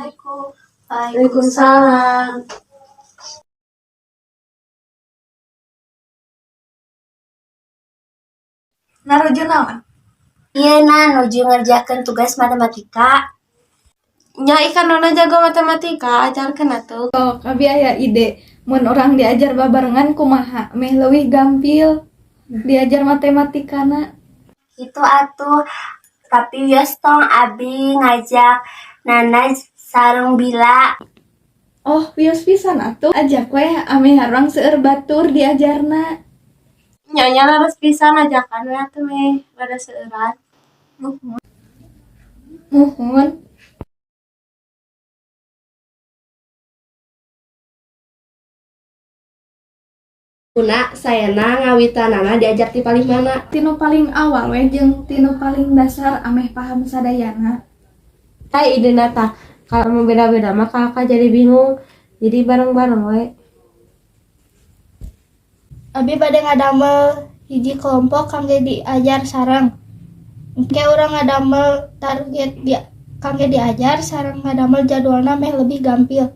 Assalamualaikum. Waalaikumsalam. Nuju naon? Iya, Na, nuju ngerjakeun tugas matematika. Nya ikan, Nona jago matematika, ajarkeun atuh. Oh, abi aya ide. Mun urang diajar babarengan kumaha? Meh leuwih gampil diajar matematikana. Itu atuh, tapi wios tong, abi ngajak Nana sareng Bila. Oh, wios pisan atuh. Ajak we, ameh urang seueur batur diajarna. Nya nya, leres pisan, ajakan we atuh meh rada seueuran. Muhun. Muhun. Guna saena ngawitanana diajar ti palih mana? Ti nu paling awal we jeung ti nu paling dasar, ameh paham sadayana. Tah, idena tah, kalau mau beda-beda mah kakak jadi bingung. Jadi bareng-bareng we. Abi bade ngadamel hiji kelompok kangge diajar sareng. Engke urang ngadamel target kangge diajar sareng ngadamel jadwalna meh lebih gampil.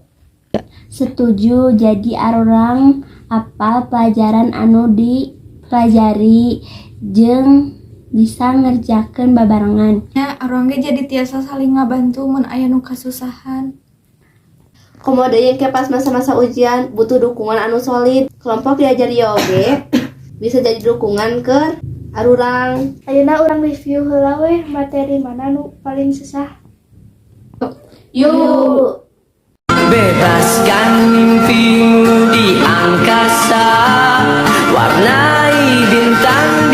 Setuju, jadi arurang apal pelajaran anu dipelajari jeung bisa ngerjakeun babarengan. Nya, urang ge jadi tiasa saling ngabantu mun aya nu kasusahan. Komo deui ke pas masa-masa ujian butuh dukungan anu solid. Kelompok diajar ieu oge bisa jadi dukungan ke arurang. Ayeuna urang review heula weh, materi mana nu paling susah. Yuk. Bebaskan mimpimu di angkasa. Warnai bintang.